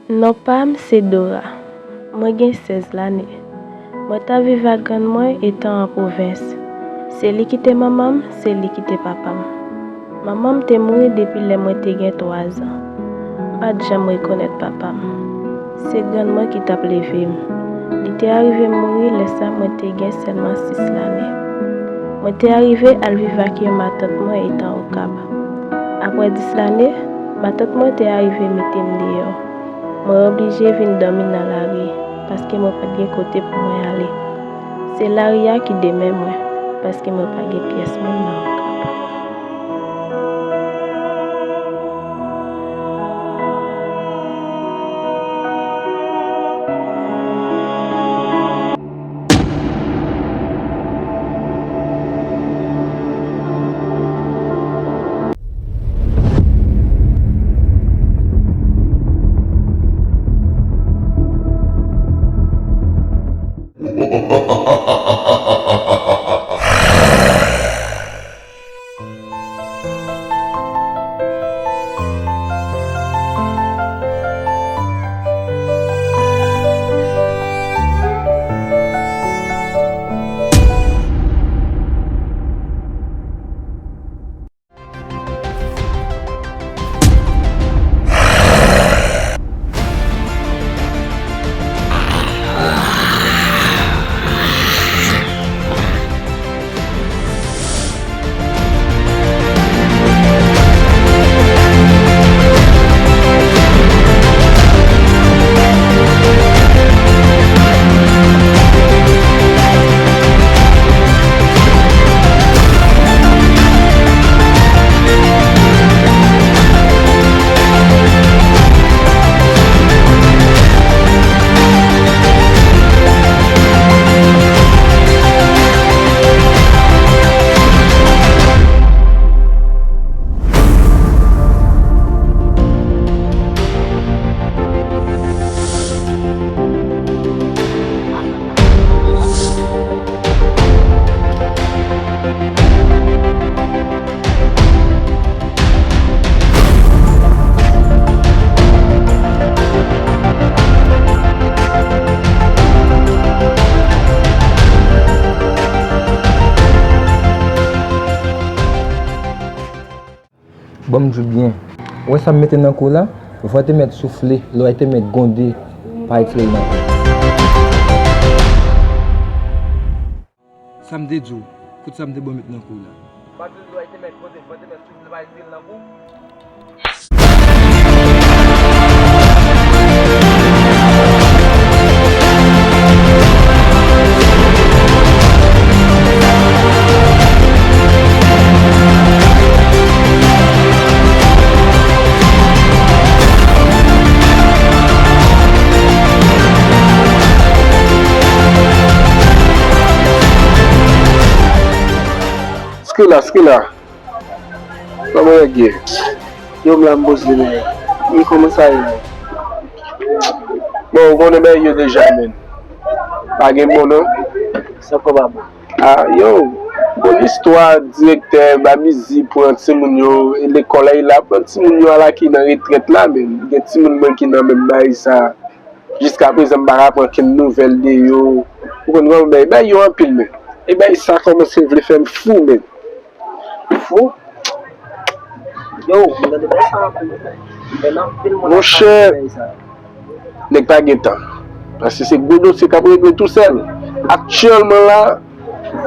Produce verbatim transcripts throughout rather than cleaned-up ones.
Non pa m se Dora. Mwen gen sèz lane. Mwen t ap viv ak grann mwen etan an pwovens. Se li ki te manman m, se li ki te papa m. Manman m te mouri depi lè mwen te gen twa zan. M pa t janm rekonèt papa m. Se grann mwen ki t ap leve m. Li te arive mouri lè sa mwen te gen sèlman sis lane. Mwen te arive al viv ak yon matant mwen etan Okap. Apre dis lane, matant mwen te arive mete m deyò. Mwen oblije vin dòmi nan lari, paske mwen pa t gen kote pou mwen ale. Se lari a ki demen mwen, paske mwen pa gen pyès moun nan Okap. Ban m di w byen. Ou wè sa m mete nan kou w la? Van te mèt soufle, lò a te mèt gwonde, pa retire l nan kou. Sa m te di w, kote sa m te ba w met nan kou w la? M pa di w lò a te mèt gwonde, van te mèt soufle, pa retire l nan kou w. Skila, Skila. Kòman nèg ye? Yo, m la m poze, men. E kòman sa ye, men? Bon, ou konnen bagay yo deja, men. Pa gen bon, non. Sa kò pa bon. Ah, yo, bon istwa direktè Babizi pran timoun yo, e lekòl la, e la pran timoun yo ala ki nan retrèt la, men. Gen timoun mwen ki nan menm bagay sa. Jiska prezan, m pa ka pran kenn nouvèl de yo. Ou konn kòman bagay, bagay yo anpil, men. E bagay sa kòmanse vle fè m fou, men. Fou? Yo, m tande bagay sa anpil. M tande anpil moun ap pale de bagay sa. Monchè, nèg pa gen tan. Paske se gwo dosye k ap regle tousèl. Aktyèlman la,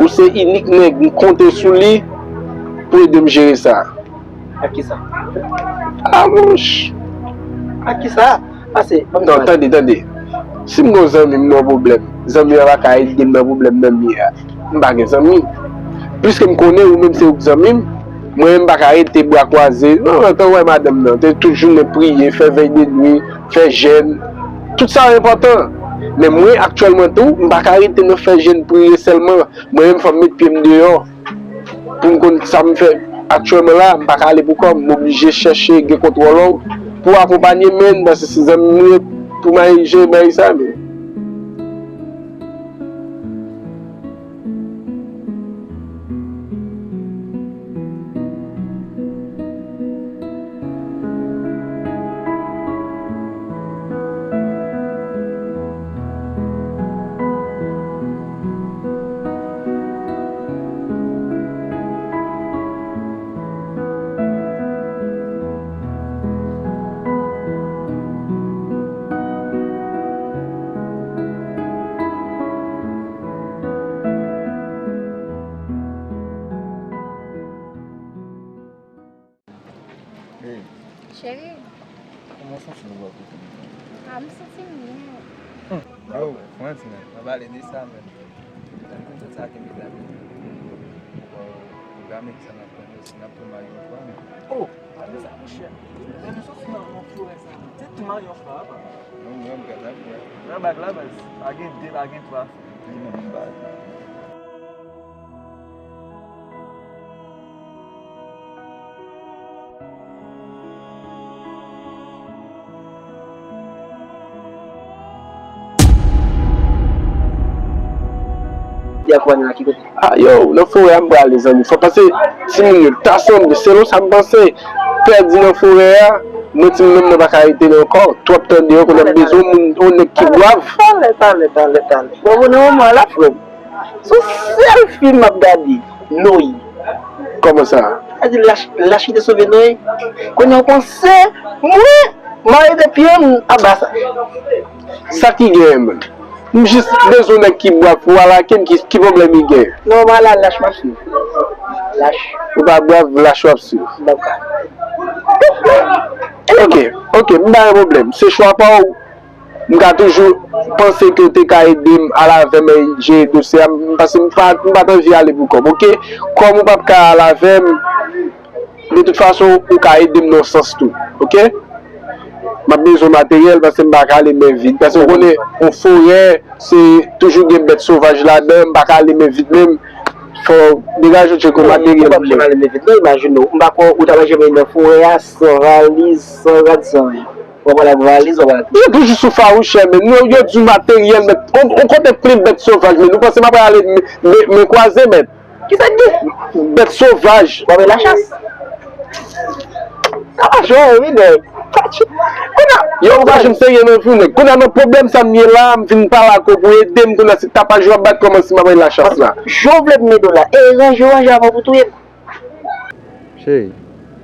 ou se inik nèg m konte sou li pou ede m jere sa. Ak kisa? Ah, monch. Ak kisa? Pase, ban m Non, pale. Tande, tande. Si m gen yon zanmi m nan yon pwoblèm, zanmi an pa ka ede m nan pwoblèm nan m ye a, m pa gen zanmi. Piske m konnen ou menm se ou k zanmi m, mwen menm m pa ka rete bra kwaze. Non, non, tann wè madanm nan, te tout jounen priye, fè vèy de nwi, fè jèn. Tout sa yo enpòtan. Men mwen, aktyèlman tou, m pa ka rete nan fè jèn, priye sèlman. Mwen menm, fò m met pye m deyò. Pou m konn sa m fè aktyèlman la, m pa ka ale pou kò m, m oblije chèche gen kontwòlò pou akonpanye m, men, paske se zanmi m ye pou m al jere bagay sa, men. Kòman w santi w bò kote m nan? Ah, m santi m byen. Hmm. Yo, Francine, pa pale de sa, men. Tankou tout sa ki mezanmi. Bon, pwogram egzam ap pran yo, si n ap tou mari yon fwa, men. Oh! Gade sa, monchè. Lè nou soti nan, nan forè sa, se tou mari yon fwa, papa. Non, mwen, m gad ap fè. Nan bak la, baz. Pa gen de, pa gen twa. Li menm, baz. Di ak Juan la ki kote? Ah, yo, nan forè a m prale, zanmi. Fò pase ti minit. Ta sanble, selon sa m panse, pèdi nan forè a, mwen ti moun nan pa ka rete la ankò. Twòp tande yo, kounye a m bezwen yon moun, yon nèg ki brav. Talè, talè, talè, talè. Bon, bon, nan moman la, frè m. Se yon sèl fim m ap gade, Noye. Kòman sa? Sa di lach, lach ki te sove Noye. Kounye a w panse, mwen, mare de pye m anba sa. Sa ki genyen, menm? M jis bezwen nèg ki bwè pou al ak m, ki, ki pwoblèm li gen? Non, mwen la, lach m ap swiv. Lach. Ou pa bwè, lach w ap swiv. Dakò. Ok, ok, m pa gen pwoblèm. Se chwa pa w. M ka toujou panse ke w te ka ede m al avè m jere dosye a, m, paske m pa, m pa t anvi ale pou kò m, ok? Kòm ou p ap ka al avè m, de tout fason, ou ka ede m nan yon sans tou, ok? M ap bezwen materyèl paske m pa ka ale men vid. Paske w konnen, yon forè, se toujou gen bèt sovaj ladan, m pa ka ale men vid menm. Fò w degaje w tcheke yon materyèl pou mwen. Non, m p ap janm ale men vid, non, imajine w. M pa kwè ou ta pral janm nan forè a san valiz, san rad, san anyen. W ap pral ak valiz, w ap pral ak... Yo toujou sou fawouchè, men. Yo, yo di w materyèl, men on, on kote plen bèt sovaj, men. Nou panse m ap ale men, men, men kwaze, men? Kisa k gen? Bèt sovaj. W ap al lachas? Sa pa jwe, wi, nèg. Kounye a, yo, ou pa janm serye nan vi w, nèg. Kounye a, nan pwoblèm sa m ye la, m vin pale ak ou pou ede m, kounye a, se tapaj w ap bat kòman si m ap al lachas la. Jan w vle m ede w la, e ranje w ranje avan pou touye m. Cheri,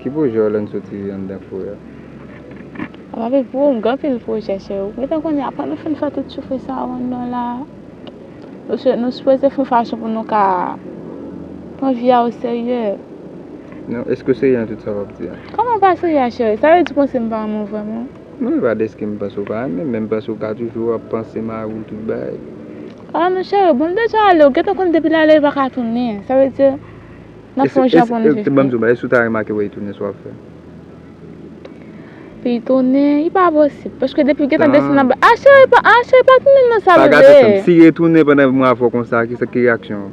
ki pwojè w lè n soti anndan forè a? A, papi, pou ou, m gen anpil pwojè, cheri. Ou gentan konnen, apre nou fin fè tout soufri sa yo anndan la, nou se, nou sipoze fè yon fason pou nou ka pran vi a o serye. Non, èske w serye nan tout sa w ap di a? Kòman pa serye a, cheri? Sa vle di w panse m pa renmen w vrèman? Non, e pa dèske m panse w pa renmen, men m panse w ka toujou ap panse mari w tout bagay. Ah, non, cheri, bon, m deja ale, ou gentan konn depi l ale, li pa ka tounen. Sa vle di, n ap fè yon jan pou n viv. Ban m di w, èske w ta remake wè li tounen, sa w ap fè? Pou li tounen, li pa posib. Paske depi gentan desann anba. Ah, cheri, pa, ah, cheri, pa tounen nan sa, bebe. Pa gate san m. Si li retounen pandan mwa fò konsa, ki sa, ki reyaksyon w?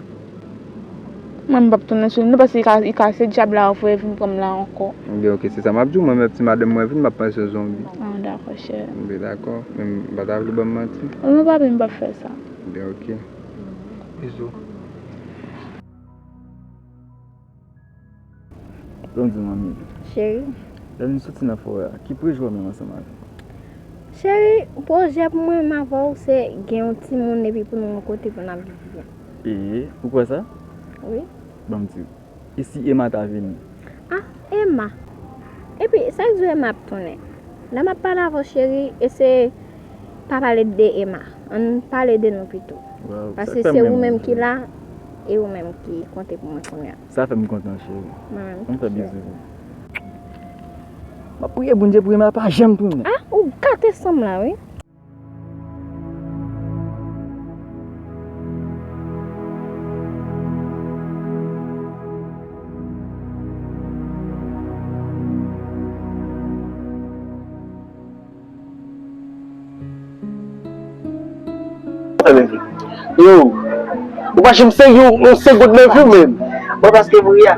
Mwen, m p ap tounen sou li, non, paske li ka, li ka, se dyab la voye vin pran m la ankò. Ebyen, ok, se sa m ap di w, mwen menm, ti madanm mwen vin, m ap panse yon zonbi. Ah, dakò, cheri. Ebyen, dakò, men m pa ta vle w ban m manti. Non, papi, m p ap fè sa. Ebyen, ok. Bizou. Ban m di w, manmi. Cheri. Lè nou soti nan forè a, ki pwojè w menm ansanm avè m? Cheri, pwojè pou mwen menm avè w, se gen yon timoun epi pou nou yon kote pou n ap viv byen. Ee, ou kwè sa? Wi. Ban m di w. E si Emma ta vini? Ah, Emma. Epi, sa k di w Emma ap tounen? Lè m ap pale avè w, cheri, eseye pa pale de Emma. Ann pale de nou pito. Paske se ou menm ki la, e ou menm ki konte pou mwen kounye a. Sa fè m kontan, cheri. Mwen menm tou, cheri. Ann fè bizou. M ap priye Bondye pou Emma pa janm tounen. Ah, ou gate san m la, wi. Yo, ou pa janm serye yon, yon segonn nan vi w, menm. Bon, paske Bouya,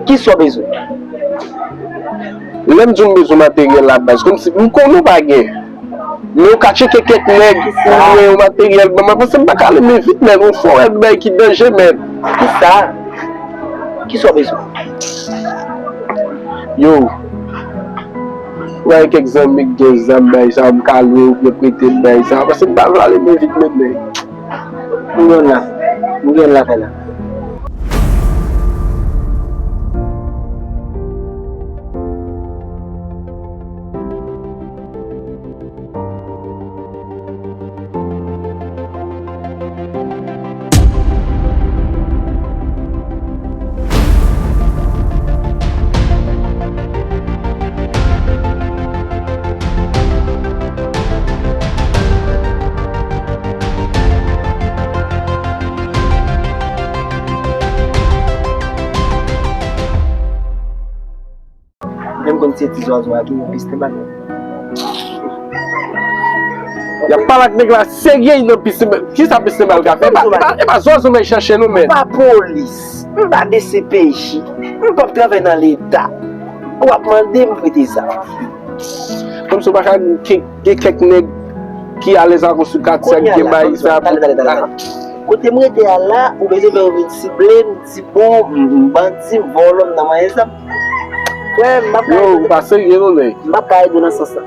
kisa w bezwen? Lè m di w m bezwen materyèl la, baz, kòmsi m konnen w pa gen. Men w ka tcheke kèk nèg, si w gen yon materyèl, ban mwen, paske m pa ka ale men vit, men yon forè, bagay ki danje, men. Kisa? Kisa w bezwen? Yo, w a gen kèk zanmi k gen zam, bagay sa, m ka lwe oubyen prete m, bagay sa, paske m pa vle ale men vit, men, men. M gen la. M gen la, fè la. Se ti zwazo a ki nan pis Tenbal. Y ap pale ak nèg la serye, li nan pis Tenbal. Kisa pis Tenbal ka fè? E pa, e pa, e pa zwazo m al chache non, men. Pa polis, m pa D C P J, m p ap travay nan Leta. W ap mande m prete zam. Kòmsi w pa ka gen, gen kèk nèg ki alèz avè w sou katye a, ki gen bagay sa. Kote m rete a la, ou bezwen fè yo vin sible m, di bon, m, m bandi, m vòlò, m nan manyen zam. Frè m, m p ap ka ede w. Yo, ou pa serye non, nèg. M p ap ka ede w nan sans sa.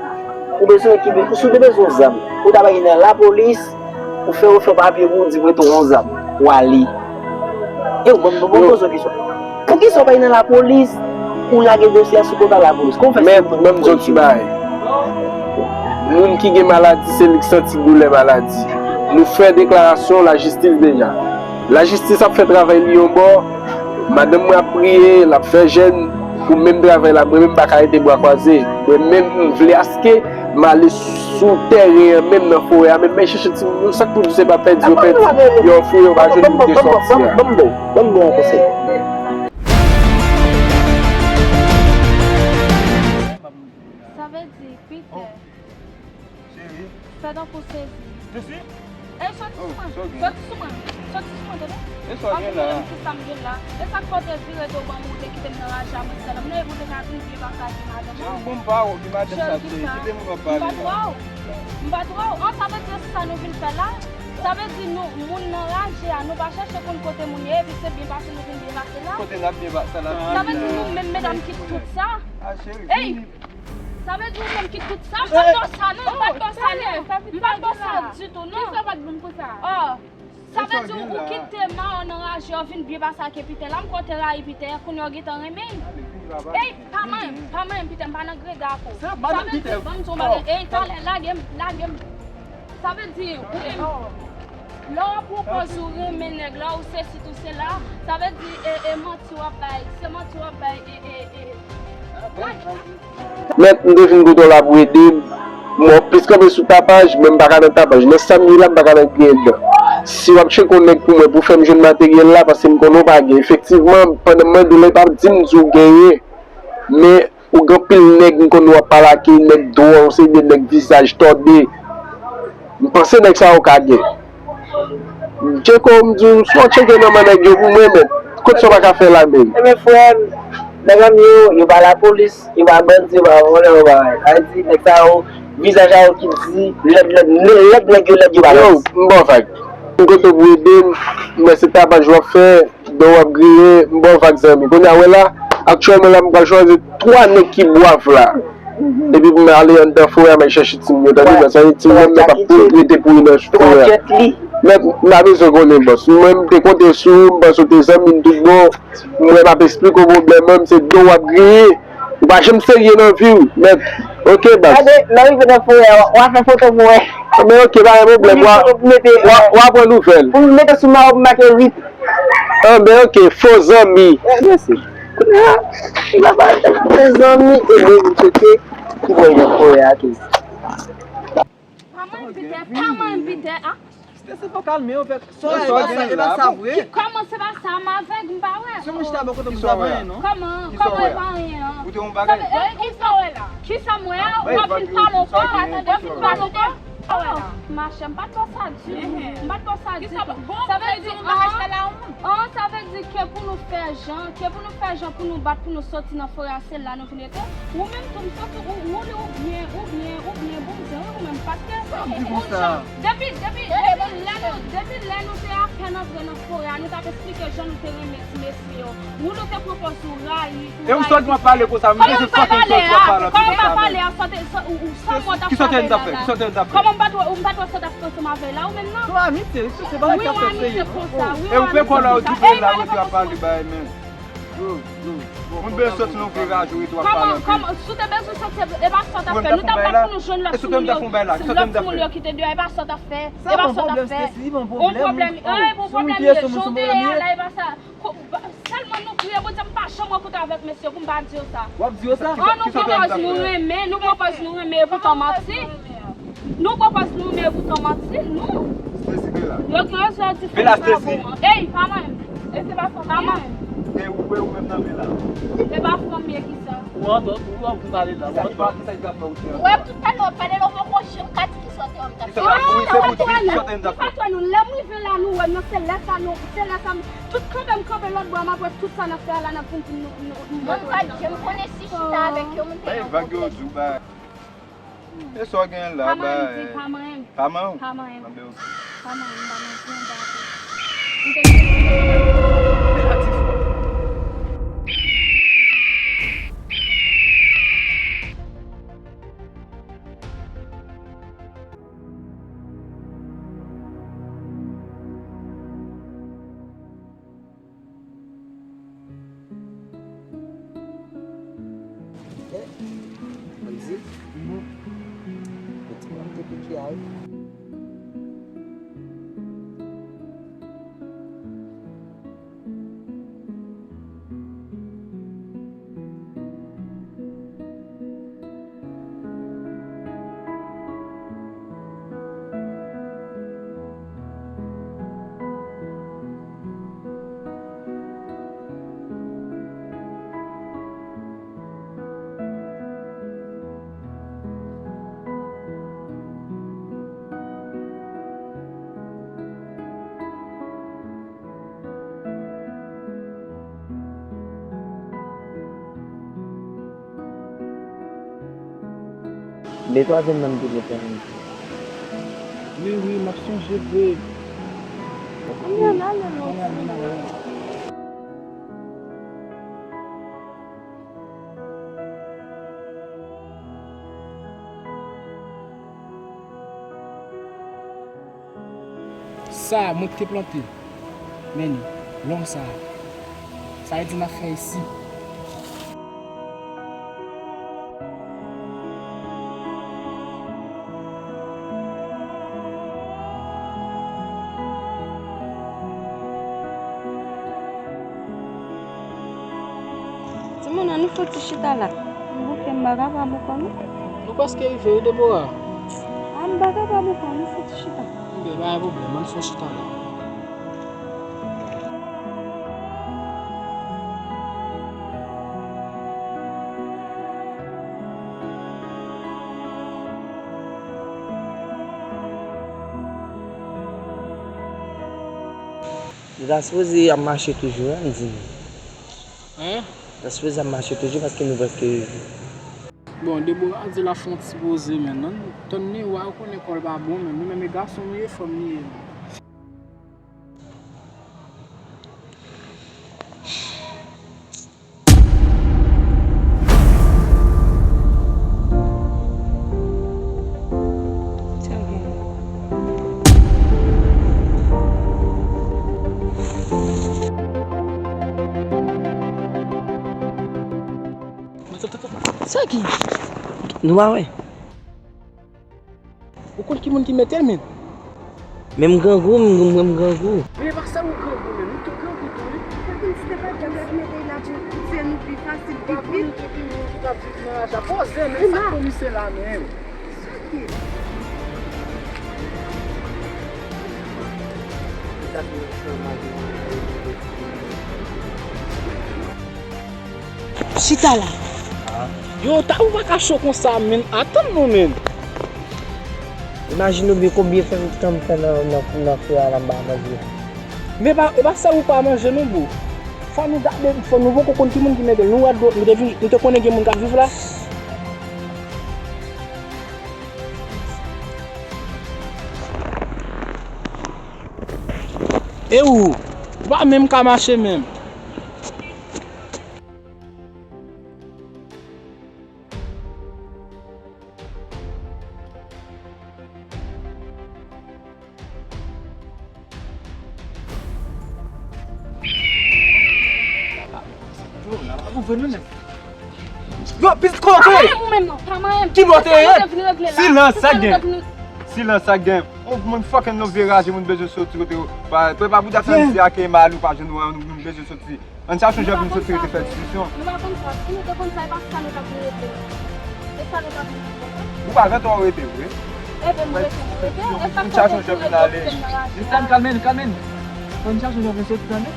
Ou bezwen ki, si w te bezwen yon zam, ou ta bay nan lapolis, ou fè, ou fè papye pou w di mwen te yon zam, w ale. Yo, ban m, ban m poze w kesyon. Poukisa w pa al nan lapolis, ou lage dosye a sou kont a lapolis? Kòman w fè... Men, ban m di w ti bagay. Moun ki gen maladi, se li k santi doulè maladi. Nou fè deklarasyon lajistis deja. Lajistis ap fè travay li yon bò. Madanm mwen ap priye, l ap fè jèn pou menm travay la. Mwen menm, m pa ka rete bra kwaze. Mwen menm, m vle aske m ale sou tèren an, menm nan forè a, menm m al chèche timoun yo. Sa k pou di se pa pèdi yo pèdi, yo fouye, yo pa jwenn moun ki sòti a. Ban m ba w, ban m ba w yon konsèy. Sa vle di, Peter, fè tankou sezi. Sezi? Ey, soti sou mwen. Soti sou mwen. Soti sou mwen, tande? E sa w gen la? Kisa m gen la? E sa k fè w te vire do ban mwen, ou te kite m nan raje a, mwen sèl. M nan e pou te ka vin byen pase ak madanm mwen. Bon, m pa wè w, ki madanm sa, sezi? Ki de moun w ap pale la? M pa t wè w. M pa t wè w. An, sa vle di se sa nou vin fè la? Sa vle di nou, moun nan raje a, nou pa chèche konn kote moun ye, epi se byen pase nou vin byen pase la? Kote n ap byen pase la? Sa vle di nou menm medam ki tout sa? Ey! Sa vle di ou menm ki tout sa? M pa t ba w sa non, m pa t ba w sa non. M pa t ba w sa ditou non. Kisa w pa t ban m pou sa? Oh, sa vle di ou kite Mawon nan raje, w vin byen pase ak Peter la, m kwè w te rayi Peter, kounye a w gentan renmen l. Ey, pa manyen m, pa manyen m Peter, m pa nan greda ak ou. Sa vle di, ban m di w yon bagay, ey, talè, lage m, lage m. Sa vle di, ou menm, lè w ap pran pòz ou renmen nèg la, ou sesi, ou sela, sa vle di, e, e manti w ap bay, se manti w ap bay, e, e, e. Mèt, m te vin kote w la pou ede m. Mwen plis kanpe sou tapaj, men m pa ka nan tapaj. Nan sa m ye la, m pa ka nan griyen dan. Si w ap tcheke yon nèg pou mwen, pou fè m jwenn materyèl la, paske m konnen w pa gen. Efektivman, pandan m mande w la, li pa di m di w genyen. Men, ou gen anpil nèg m konnen w ap pale ak yo, nèg dwòl, yon seri de nèg vizaj tòde. M panse nèg sa yo ka gen. Tcheke w, m di w, si w tcheke nan men nèg yo pou mwen, men, kot sa w pa ka fè la menm? Ebyen, frè m, nèg an m yo, yo pa lapolis, yo pa bandi, yo pa vòlè, yo pa... Sa vle di, nèg sa yo, vizaj a yo ki di, lèd, lèd, lèd nèg yo, lèd yo pa bandi. Yo, m ba w vag. M kote w pou ede m, m wè se tapaj w ap fè. Dan w ap griyen, m ba w vag zanmi. Kounye a, wè la, aktyèlman la, m pral chwazi twa nèg ki bwav la. Epi pou m ale anndan forè a, m al chèche timoun yo, tande, bòs. Sa vle di timoun yo p ap rete pouri nan forè a. Mèt, m pa bezwen konnen, bòs. Mwen, m te konte sou ou, m panse w te zanmi m tout bon. Mwen, m ap esplike w pwoblèm mwen, se dan w ap griyen. Ou pa janm serye nan vi w, mèt. Oke, bòs. Gade, lè w rive nan forè a, w a fè foto pou wè. Men oke, pa gen pwoblèm. W a, w a, w a pran nouvèl. Pou m mete sou Mawon pou make rip. Anben, oke, fo zanmi. Mèsi. Kounye a, m ap pale de zanmi, e de m tcheke ki bò nan forè a tou. Pa manyen m Peter, pa manyen m Peter, a. Stacy, fò w kalme w, fè sa, e pa sa, e pa sa vre. Ki, kòman se pa sa, m avèg, m pa wè. Si mwen chita bò kote m, m ta pa wè non. Kòman, kòman e pa anyen an? Ou te yon bagay. Sa vle, e, kisa w wè la? Kisa m wè a? W ap vin pale ankò, w ap vin pale ankò. Oh, machè, m pa t wè sa ditou. M pa t wè sa ditou. Sa vle di, an, an, sa vle di ke pou nou fè jan, ke pou nou fè jan pou nou bat, pou nou soti nan forè a, se la nou vin rete. Ou menm tou, m santi ou, ou, ou byen, ou byen, ou byen, bon jan, wi, ou menm, paske, depi, depi, depi lè nou, depi lè nou te apèn antre nan forè a, nou t ap esplike jan nou te renmen ti mesye yo. Ou nou te pran pòz ou rayi, ou rayi. E ou sòt m ap pale konsa, m bezwen sòt m sòt m ap pale. Kòman m pa pale a, sòt, sòt, ou, ou, sa mwen t ap pale la. Kòman m pa t wè, ou m pa t wè sa w t ap fè ansanm avè l la, ou menm non? Se yon amitye, se bagay k ap fèt serye. E ou fè kò la, ou di vre la, ou di w ap pale bay men. Moun byen sòt nan vre raje, ou ret w ap pale anpil. Kòman, si w te bezwen sòti, e pa sa w t ap fè. Nou t ap bat pou nou jwenn lòt timoun yo. Lòt timoun yo ki te deyò, e pa sa w t ap fè. E pa sa w t ap fè. Yon pwoblèm, e, yon pwoblèm ye. Jan w te ye a la, e pa sa. Sèlman nou priye Bondye, m pa janm rankontre avèk mesye pou m pa di yo sa. W ap di yo sa? An, nou pran pòz nou renmen, nou pran pòz nou renmen, e poutan manti. Nou pran pòz nou renmen, e poutan manti, nou. Yo gen rezon di fè m pa bon. Ey, pa mwen. E se pa sa. Pa mwen. E ou, e ou menm nan men la. Se pa fanm ye ki sa. Ou antre, ou antre pale la. Kisa ki pa, kisa ki ap fè ou te antre? Wè, tout talè w ap pale la, ou poko janm ka di ki sa w te antre. Kisa w ap, wi, se pou di ki sa w te antre. Se pa twò nou. Lè m rive la, nou wè m nan, se lè sa nou, se lè sa m, tout kanpe m kanpe lòt bò, m ap wè tout sa n ap fè a la, n ap vin di nou, nou, nou. Mwen pa t janm konnen si chita avèk yo, moun te nan vag yo di w ba. E sa w gen la, ba, eh, pa manyen m. Pa manyen w? Pa manyen m. Anben, ok. Pa manyen m, m pa manyen m, m pa manyen m. Ann di, mhm, ou ti manke pike a wi. De twazyèm nan m te mete an. Wi, wi, m ap sonje vre. Kounya n ale non. Sa a, mwen ki te plante. Men li, lòm sa a. Sa vle di n ap fè isi. Timoun, ann nou fouti chita la. M bouke, m pa kapab ankò non. Nou prèske rive wi, Debora. A, m pa kapab ankò, ann nou fouti chita. Enben, pa gen pwoblèm, ann fè chita la. Li ta sipoze ap mache toujou, ann di. Hein? Li ta sipoze ap mache toujou paske nou prèske rive. Bon, Debora di l ap fè yon ti poze, men. Ann tann li, wa, ou konnen kò l pa bon, men. Nou menm e gason nou ye, fanm nou ye, men. Sa ki? Nou pa wè. Ou konn ki moun ki mete l, men? Men m grangou, m, m, m grangou. Men e pa sèl ou grangou, men nou tout grangou tou, wi. Epi m si te pa djab la ki mete l la pou, pou tiye nou pi fasil, pi vit. Epi moun ki t ap viv nan laj la. Poze, men sa komisè la, men. Sa ki? Chita la. Yo, ta, ou pa ka cho konsa, men. Atann non, men. Imajine w byen konbyen tan m fè nan, nan, nan fè a la m pa manje. Men pa, e pa sa ou pa manje non, bro. Fò nou gade, fò nou poko konn ki moun ki mete l. Nou wè dlo, nou te vin, nou te konnen gen moun k ap viv la. E ou, ou pa menm ka mache menm. Yo, pitit kote! Pa manyen m ou menm non, pa manyen m. Ki bò te ye? Silans, sa gen. Silans, sa gen. On moun fucking nou vye raje, moun bezwen soti kote yo. Pa, pa, pa bouda sa misye ake mal ou pa jwenn ou, moun bezwen soti. Ann chache yon jan pou nou soti rete fè diskisyon. Nou pa konn sa. Si nou te konn sa, e pa sa nou t ap rete. E sa nou t ap rete. Ou pa gen twò rete vre. Enben, m rete, m rete. E sa k fè pou nou rete nan raje a. Kalme n, kalme n. Ann chache yon jan pou nou soti, tande?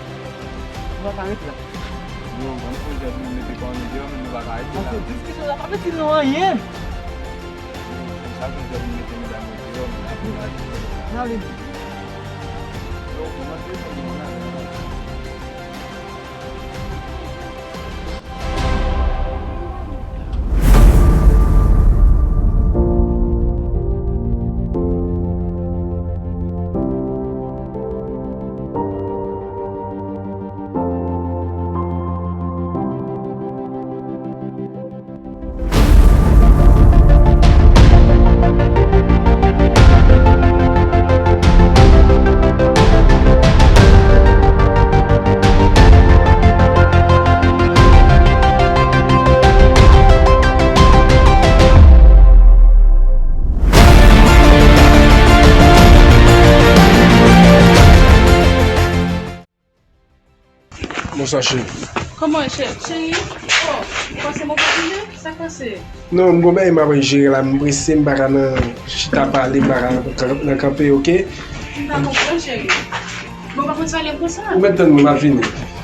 Nou pa ka rete la. Yo, ban m fè zèb nou mete kò nou deyò, men nou pa ka rete la. Paske diskisyon sa pa vle di nou anyen. Sa fè zèb nou mete medam yo deyò, men apre n a di. N ale. Yo, kòmanse fè nou la. Bonswa, cheri. Kòman, chè-, cheri? Oh, ou panse mwen pa vini? Sa k pase? Non, m gon bagay m ap jere la, m prese, m pa ka nan chita pale, m pa ka nan, nan kanpe, oke? M pa konprann, cheri. Bon, pa konn sa lè konsa. Ou mèt tann mwen, m ap vini.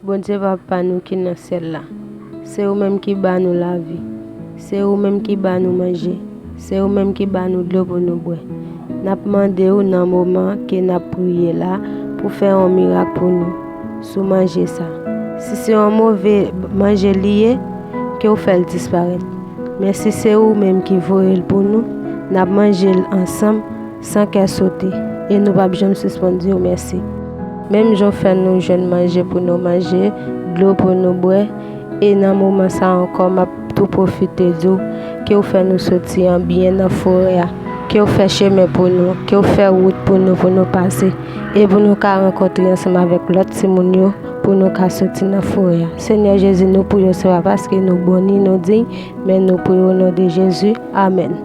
Bondye Papa nou ki nan syèl la, se ou menm ki ba nou lavi, se ou menm ki ba nou manje, se ou menm ki ba nou dlo pou nou bwè. N ap mande w nan moman ke n ap priye la pou fè yon mirak pou nou sou manje sa. Si se yon move manje li ye, ke w fè l disparèt. Men si se ou menm ki voye l pou nou, n ap manje l ansanm san kè sote, e nou p ap janm sispann di w mèsi. Menm jan w fè nou jwenn manje pou nou manje, dlo pou nou bwè, e nan moman sa ankò, m ap tou pwofite di w ke w fè nou soti an byen nan forè a, ke w fè chemen pou nou, ke w fè wout pou nou, pou nou pase, e pou nou ka rankontre ansanm avèk lòt timoun yo, pou nou ka soti nan forè a. Senyè Jezi, nou priye w, se pa paske nou bon ni nou diy, men nou priye w o non de Jezi. Amèn.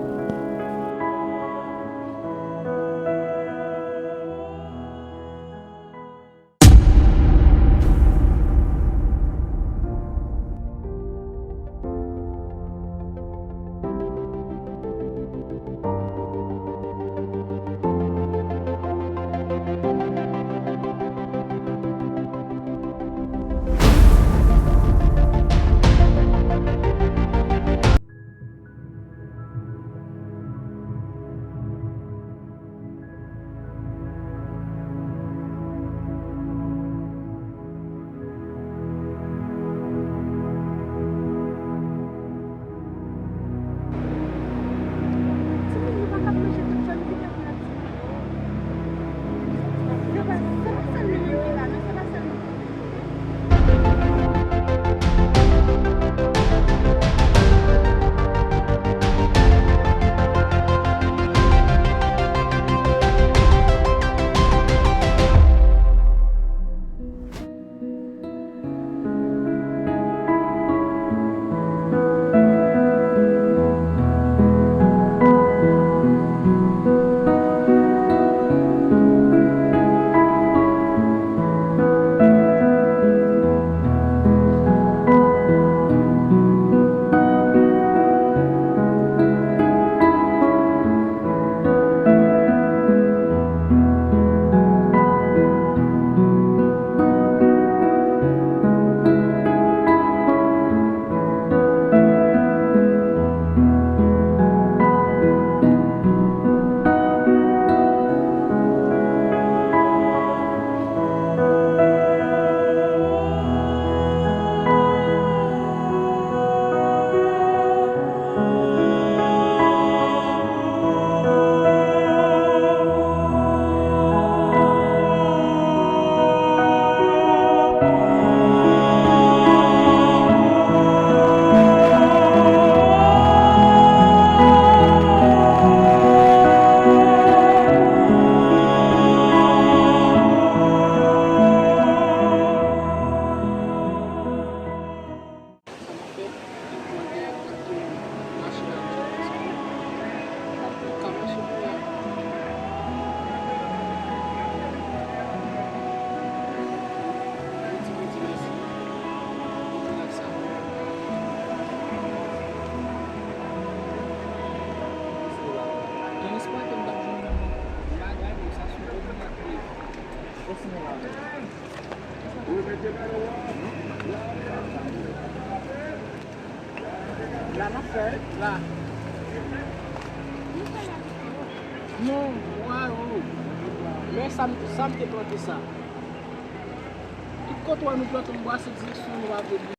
La m ap fè la. Non, waw. Men sa m, sa m te plante sa. Tout kote w wè nou plante yon bwa, se direksyon nou ap vin.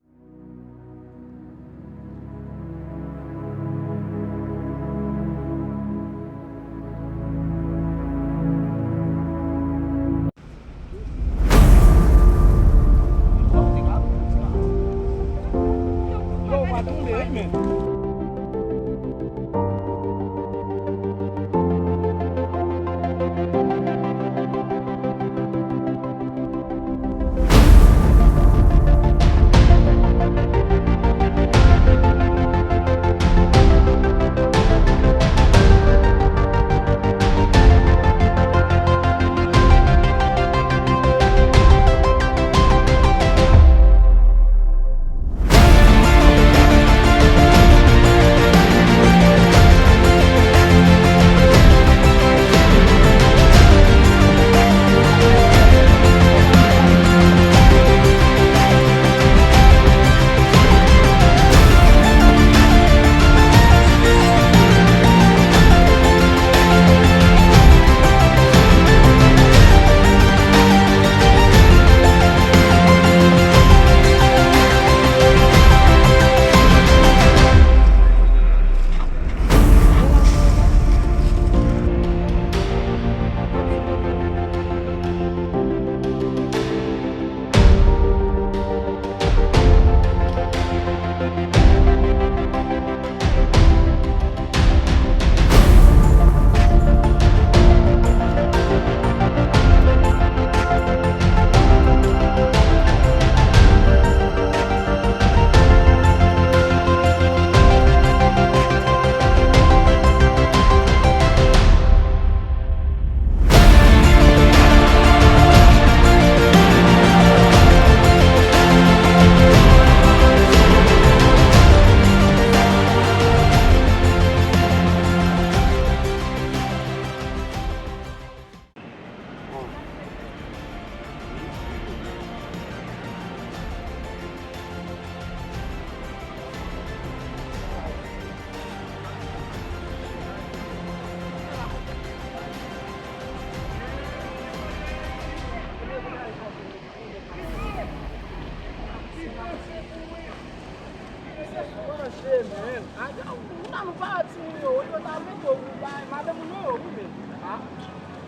Manje, men. Adan, ou nan nou pa ti moun yo, yo ta mete w pou bay, madanm ou nan yo, wi, men. Ah,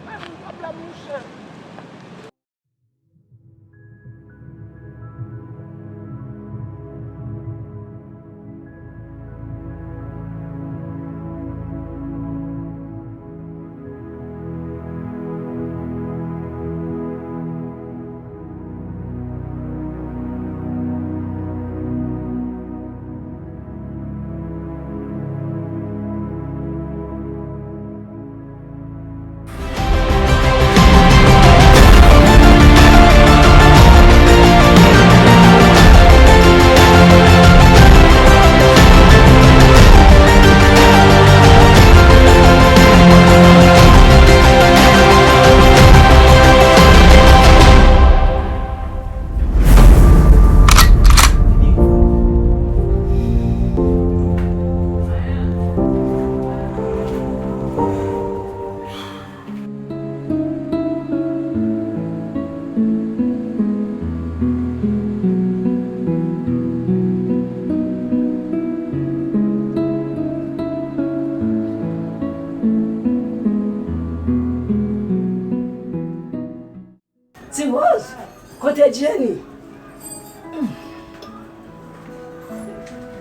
men, pwoblèm, monchè. Ti Rose, kote Jenny?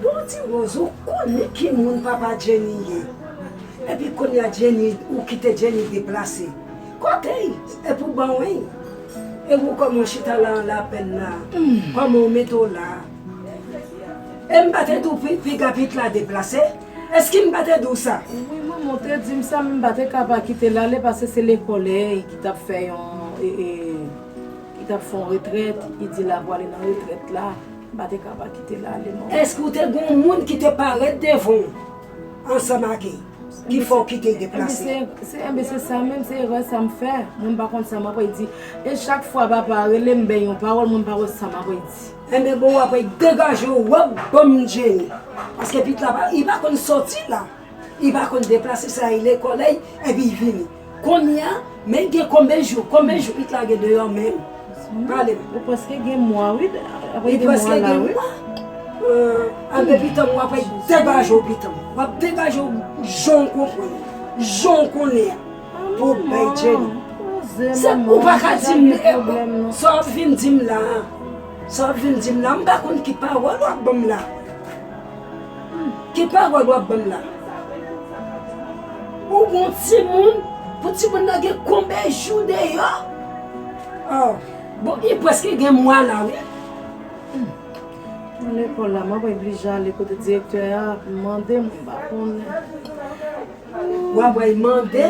Bon, Ti Rose, ou konnen ki moun papa Jenny ye. Epi kounye a Jenny, ou kite Jenny deplase. Kote l? E pou ban w, wi. E ou kòman w chita la an lapèn la? Kòman w mete w la? E m pa te di w pi, piga Pitla deplase? Èske m pa te di w sa? Wi, manman, w te di m sa, men m pa te ka pa kite l ale, paske se lekòl li ki t ap fè yon, e, e, li t ap fè yon retrèt, li di l ap prale nan retrèt la. M pa te ka pa kite l ale, manman. Èske w te gen yon moun ki te parèt devan w ansanm ak li? ki fè w kite l deplase. Enben se, se, enben se sa menm, se erè sa m fè. Mwen m pa konn sa m ap di. E chak fwa papa a rele m, bay yon pawòl, mwen m pa wè sa m ap di. Enben bon, w ap degaje w, w ap ban m Jenny. Paske pitit la pa, li pa konn sòti la. Li pa konn deplase, sa li lekòl li, epi li vini. Kounye a, men gen konbyen jou, konbyen jou pitit la gen deyò menm? Pale m. Ou prèske gen mwa, wi. Apre de mwa la, wi. Li prèske gen mwa. Anben pitit mwen, w ap degaje w, pitit mwen. W ap degaje w jan w konprann. Jan w konnen an. Pou w bay Jenny. Se ou pa ka di m, sa w ap vin di m la a. Sa w ap vin di m la, m pa konn ki pawòl w ap ban m la. Ki pawòl w ap ban m la? Ou gon timoun, pou timoun nan gen konbyen jou deyò? Oh, bon, li prèske gen mwa la, wi. Nan lekòl la, m ap oblije ale kote direktè a, ap mande, mwen pa konnen. W ap al mande.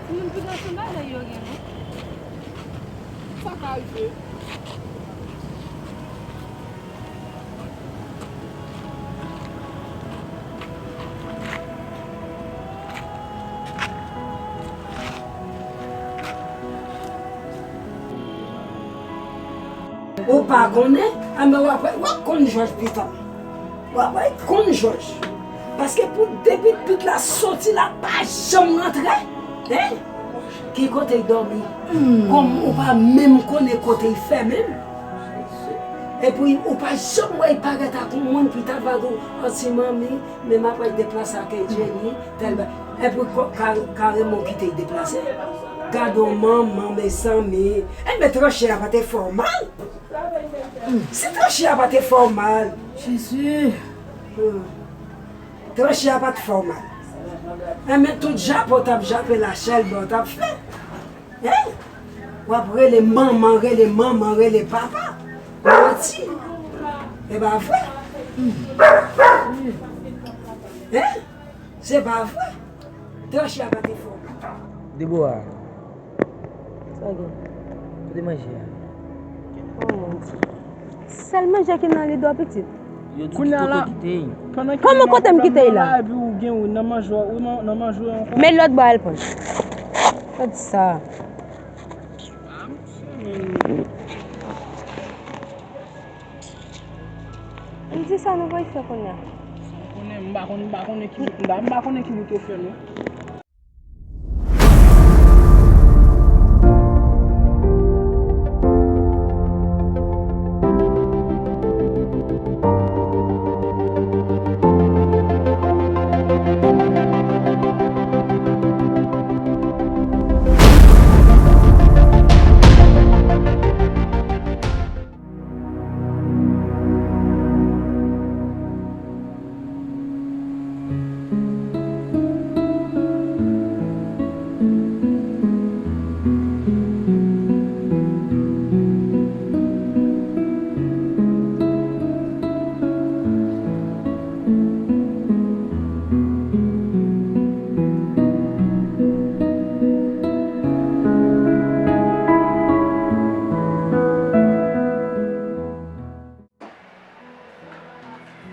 Timoun piga sou bagay yo gen non. Sa ka rive. Ou pa konnen? Anben w ap, w ap konn jòj pita. W ap konn jòj. Paske pou depi pitit la soti la pa janm rantre. Hein? Ki kote l dòmi? Kòm ou pa menm konnen kote l fè menm. Epi ou pa janm wè l parèt ak yon moun pou l ta va di w, an ti manmi, men m ap al deplase ak Jenny, tèl ba-, epi ko-, ka-, kareman w kite l deplase. Gade yon manman, mezanmi. Enben tranche a pa te fè w mal. Si tranche a pa te fè w mal. Jezi. Hmm. Tranche a pa t fè w mal. Enben tout jape w t ap jape la, chèlbè w t ap fè. Hein? W ap rele manman, rele manman, rele papa. Manti. E pa vre. Hein? Se pa vre. Tranche a pa te fè w mal. Debora. Sa gen? Kote manje a? Oh mon Dieu. Sèl manje ki nan lidò pitit. Yo di ki kote w kite l. Kòman kote m kite l la? Epi ou gen ou nan manje, ou nan, nan manje ankò. Men lòt bò al pran. Gad sa. M di sa nou pral fè kounye a. Konnen, m pa konn, m pa konnen ki wout, m pa, m pa konnen ki wout yo fè non.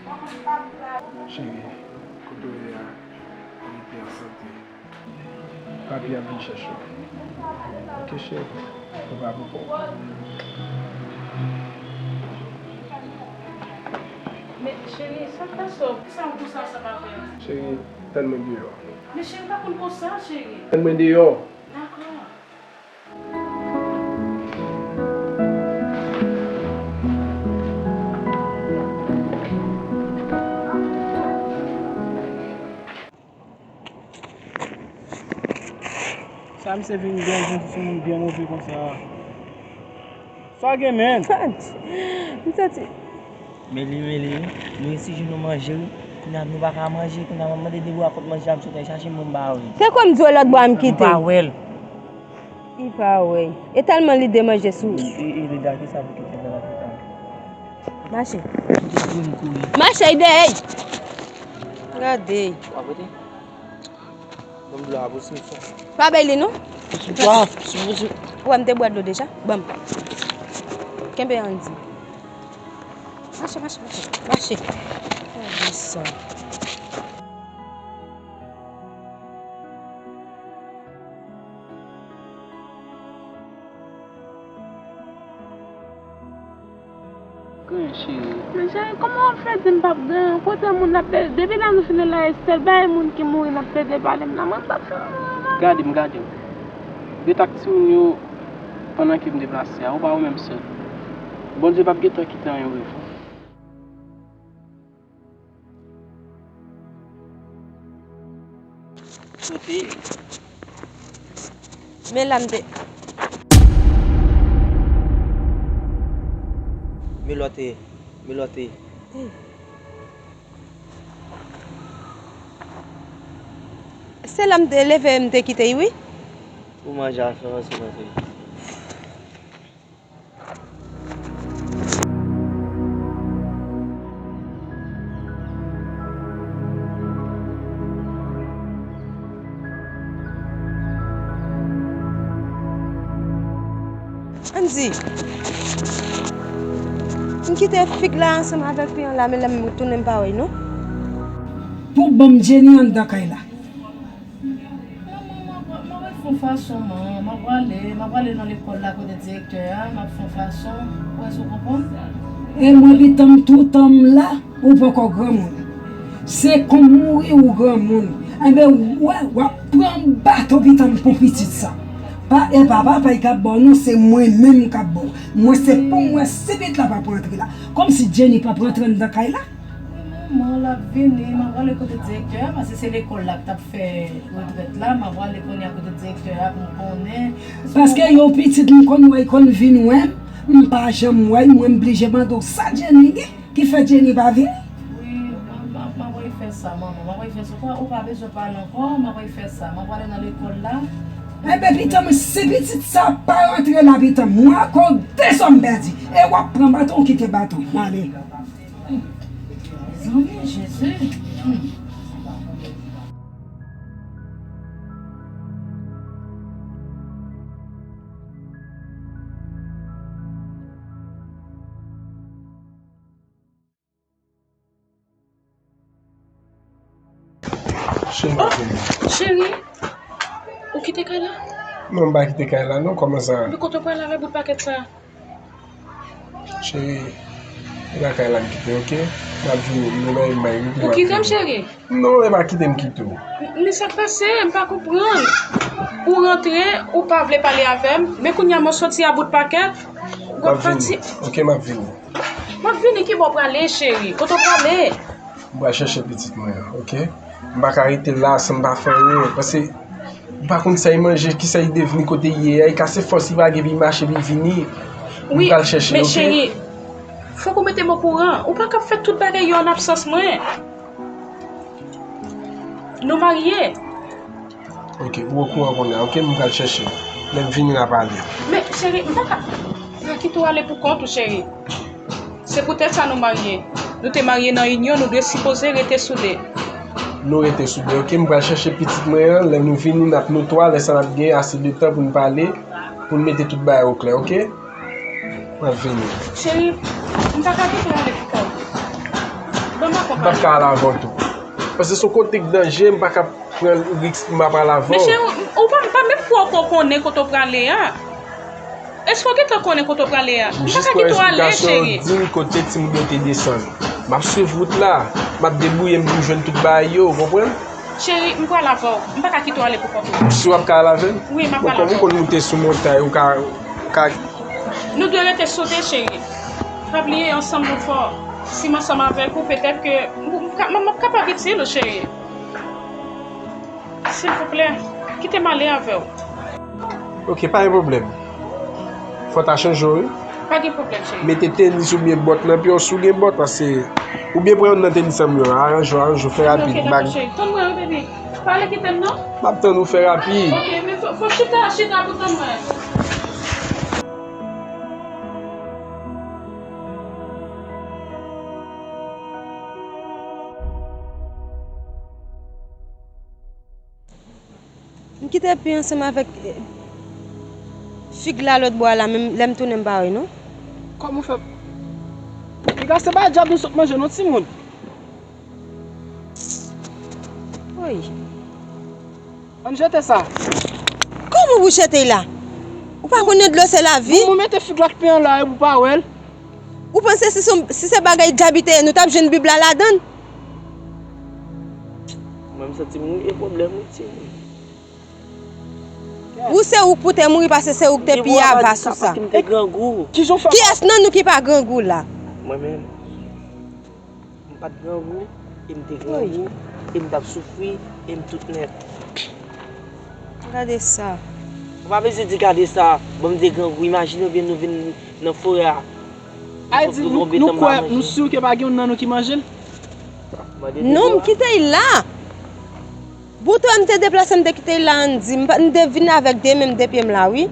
Cheri, kote w ye a? Li pi an sante. Papi ap vin chèche w. Oke, cheri. Ou pa poko. Men, cheri, sa k pase w? Poukisa w konsa ansanm avè m? Cheri, tann mwen deyò. Men, cheri, pa konn konsa, cheri. Tann mwen deyò. Dakò. Sa misye vin byen, vin sou moun byen move konsa. Sa gen, men? M santi. Meli, meli, wi. Nou resi jwenn nou manje, wi. Kounye a nou pa ka manje, kounye a m ap mande de bwa kont manje a, m sot al chache moun m pa wè. Se kòm di w lòt bwa m kite. M pa wè l. Li pa wè. E tèlman li de manje sou. E, e, e, Lida, kisa pou kite nan lapita? Mache. Kite pou m kouri. Mache, Ide, ey! Gade. W ap rete? Ban m dlo a pou sou fò. Pa bay li, non. Sou fò, sou, sou. Ou wè m te bwè dlo deja? Ban m. Kenbe Andy. Mache, mache, mache. Mache. Gade sa. Grann cheri. Men cheri, kòman w ap fè di m p ap grann? Kote moun ap plede? Depi lè nou fin la, e sèl bagay moun ki mouri n ap plede pale m nan. Mwen m p ap janm mouri non. Gade m, gade m. Rete ak timoun yo pandan ke m deplase a. Ou pa wè menm sèl. Bondye p ap gentan kite anyen rive w. Sote. Men la m te. Milote, milote. Se la m te leve, m te kite, wi. Ou manje a fè ansanm, ansanm. Andy, m kite fig la ansanm avèk piyan la, men lè m tounen m pa wè l non. Pou ban m Jenny anndan kay la. Manman, m ap, m ap fè yon fason, man. M ap prale, m ap prale nan lekòl la kote direktè a, m ap fè yon fason. Ou wè si w konprann? E mwen, pitan m, toutan m la, ou poko granmoun. Se kon mouri ou granmoun. Enben, w wè, w ap pran baton pitan m pou pitit sa. Pa, e pa papa ki ap ba w non, se mwen menm k ap ba w. Mwen, se pou mwen, si pitit la p ap rantre la. Kòmsi Jenny p ap rantre anndan kay la. Wi, manman, l ap vini. M ap prale kote direktè a, paske se lekòl la k t ap fè retrèt la. M ap prale kounye a kote direktè a pou m konnen. Paske yon pitit m konn wè, l konn vin wè m, m pa janm wè l, mwen m blije mande w sa Jenny gen, ki fè Jenny pa vini. Wi, m ap, m ap, m ap refè sa, manman. M ap refè sa. Ou pa, ou pa bezwen pale ankò, m ap refè sa. M ap prale nan lekòl la. Enben, pitan m, si pitit sa pa rantre la, pitan m, mwen ak ou, de zòm pèdi. E w ap pran baton, ou kite baton. Ale. Mezanmi, Jezi. Hmm. Cheri, m ap vini. Cheri, ou kite kay la? Non, m pa kite kay la, non, kòman sa? Men kote w prale avèk bout pakèt sa? Cheri, e pa kay la m kite, oke? M ap vini, m nan yon bay, wi, m ap vini. Ou kite m, cheri? Non, e pa kite m kite w. Men sa k pase? M pa konprann. Ou rantre, ou pa vle pale avè m, men kounye a m soti a bout pakèt, w ap pati. M ap vini, oke, m ap vini. M ap vini, ki bò w prale, cheri? Kote w prale? M pral chèche pitit mwen an, oke? M pa ka rete la san m pa fè anyen, paske m pa konn sa l manje, kisa l devni, kote l ye a, li ka se fòs li pa gen, epi l mache, epi l vini. M pral chèche l, oke? Wi, men cheri, fòk ou mete m okouran. Ou pa ka ap fè tout bagay yo an absans mwen. Nou marye. Oke, ou okouran kounye a, oke? M pral chèche l. Lè m vini, n a pale. Men, cheri, m pa ka. M kite w ale pou kont ou, cheri. Se poutèt sa nou marye. Nou te marye nan inyon, nou dwe sipoze rete soude. Nou rete soude, oke? M pral chèche pitit mwen an. Lè nou vini, n ap nou twa. Lè sa n ap gen ase de tan pou n pale, pou n mete tout bagay oklè, oke? M ap vini. Cheri, m pa ka kite w ale pou kont ou. Ban m M p ap ka al avè w tou. Paske se yon kote k danje, m pa ka pran risk pou m ap al avè w. Men cheri, ou pa, m pa menm kwè w konnen kote w prale a. Èske w gentan konnen kote w prale a? M pa ka kite w ale, cheri. Di m kote timoun yo te desann. M ap swiv wout la. M ap debouye m pou m jwenn tout bagay yo, ou konprann? Cheri, m pral avè w. M pa ka kite w ale pou kont ou. Si w ap ka al avè m? Wi, m ap pral avè w. Bon, kòm ou konn moute sou montay, ou ka, ou ka. Nou dwe rete sote, cheri. Pa bliye, ansanm nou fò. Si m ansanm avèk ou, petèt ke m, m, m, m ap kapab itil ou, cheri. Silvouplè, kite m ale avè w. Ok, pa gen pwoblèm. Fò w ta chanje w, wi. Pa gen pwoblèm, cheri. Mete tenis oubyen bòt nan pye w, si w gen bòt, paske oubyen pran youn nan tenis an m yo, aranje w, aranje w, fè rapid. Ok, dakò, cheri. Tann mwen, wi, baby. Pa ale kite m, non. M ap tann ou, fè rapid. Ok, men fò, fò chita, chita pou tann mwen. M kite pi ansanm avèk, eh, fig la lòt bò a la, men lè m tounen m pa wè non. Kòman w fè? Piga, se pa dyab nou sot manje non, timoun. Woy. Ann jete sa. Kòman pou jete l la? Ou pa konnen dlo se lavi? Bon, mwen mete fig la k pen an la, epi w pa wè l. Ou panse si se, si se bagay dyab li te ye, nou t ap jwenn Bib la ladan l? Mwen, m santi m gen pwoblèm, wi, timoun. Ou se ou k pou te mouri, paske se ou k te piye avas ou sa. Paske m te grangou. Kiyès nan nou ki pa grangou la? Mwen menm. M pa t grangou, e m te grangou, e m t ap soufri, e m tout nèt. Gade sa. Ou pa bezwen di gade sa. Bon, m te grangou. Imajine w byen nou vin nan forè a. Ay di, nou, nou kwè, nou si ke pa gen youn nan nou ki manje l? Non, m kite l la. Bouton m te deplase, m te kite l la, ann di. M pa, m te vin avèk de men m, de pye m la, wi.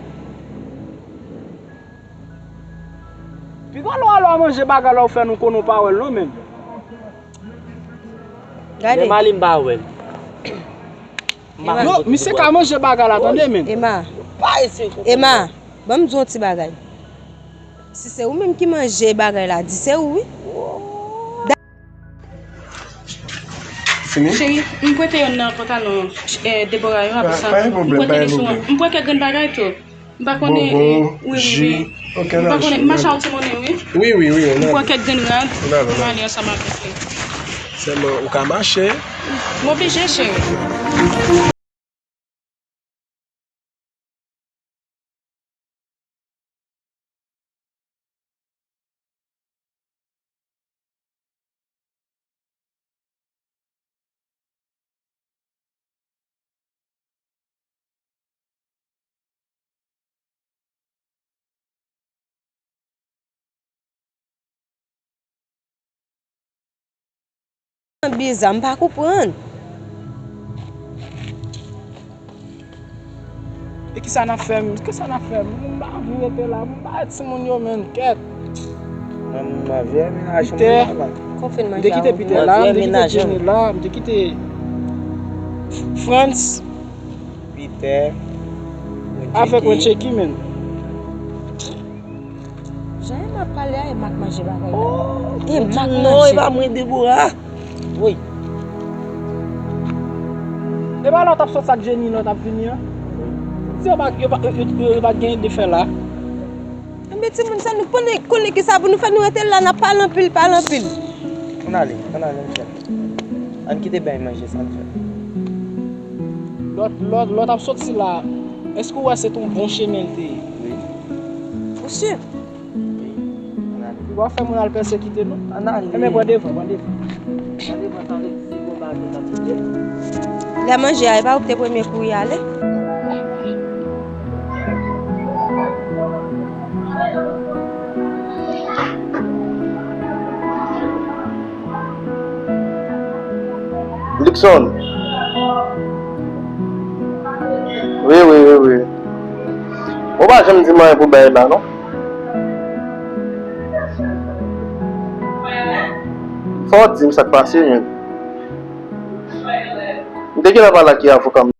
Piga lè w al manje bagay la, ou fè nou konnen w pa wè l non, menm. Gade. Lè m ale, m pa wè l. M pa konn kote. Non, misye ka manje bagay la, tande, menm. Emma. Pa eseye konprann. Emma, ban m di w yon ti bagay. Si se ou menm ki manje bagay la, di se ou, wi. Fini? Cheri, m prete youn nan pantalon, eh, Deborah yo, apre sa, m prete li sou mwen. M prete kèk grenn bagay tou. M pa konnen, eh, wi, wi, wi. M pa konnen, m mache ak ti monnen, wi. Wi, wi, wi. M pran kèk grenn rad, m ale ansanm avèk li. Sèlman, ou ka mache. M oblije, cheri. Biza, m pa konprann. E kisa n ap fè m? Kisa n ap fè m? M pa anvi rete la. M pa wè timoun yo menm, kèt. Mwen, m anvi menaj mwen la. Pitè. M te kite Pitè la, m te kite Jenny la, m te kite Frantz. Pitè. Avèk mwen Tcheki menm. Jan Emma ap pale a, Emma k manje bagay la. Oh, Emma k manje. Non, e pa mwen, Deborah. Woy. E pa lè w t ap sot sa ak Jenny, lè w t ap vini an. Di yo pa, yo pa, yo, yo, yo pa t gen de fè la. Enben, timoun sa, nou konnen, konnen kisa pou nou fè, nou rete la, n ap pale anpil, pale anpil. Ann ale, ann ale, mesye. Ann kite bèy manje sa, ann fè. Lè w, lè w, lè w t ap soti la, èske w wè se t yon bon chemen l te ye? Wi. Ou si? Wi. Ann ale. W ap fè moun al pèsekite nou? Ann ale. Enben, pran devan, pran devan. Pran devan, sa vle di se gon bagay nou t ap chèche. Lè manje a, e pa ou ki te premye kouri ale? Luckson. Wi, wi, wi, wi. Ou pa janm di m anyen pou bagay la, non. Fò w di m sa k pase, men. M te gentan pale ak avoka m.